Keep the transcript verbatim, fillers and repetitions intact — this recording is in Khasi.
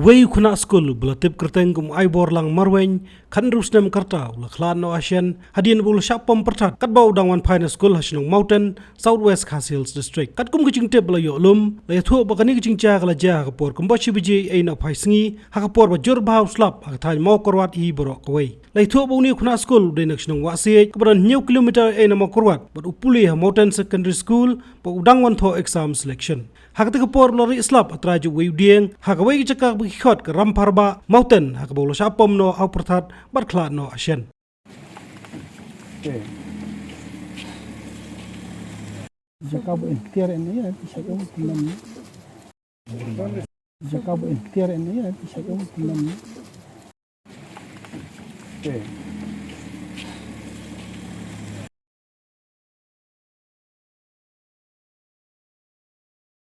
Wei u khynnah skul ba la tip kyrteng kum u Aiborlang Marwein, khathynriew snem ka rta, u la khlad noh ha shen hadien ba u la shah pom pyrthat katba u dang wan phai na skul ha shnong Mawten, South West Khasi Hills District. Katkum ka jingtip ba la ïoh lum, la ïathuh ba kane ka jingjia ka la jia ha ka por kumba shi baje ei noh phai sngi, ha ka por ba jur bha u slap ha ka thaiñ Mawkyrwat hi baroh kawei. La ïathuh ba une u khynnah skul u dei na ka shnong Wahsiej, kaba don hynñiew kilometer ei na Mawkyrwat, bad u pule ha Mawten Secondary School, ba u dang wan thoh exam selection. Ha kata ka por ba la rieh slap ha trai jong uwei u dieng, ha kawei ka jaka ba ki khot ka Rampharbah, Mawten, ha kaba u la shah pom noh ha u pyrthat bad khlad noh ha shen. Jaka ba in tiar in ya, isa yung tinam. Jaka ba in tiar in ya, isa yung tinam.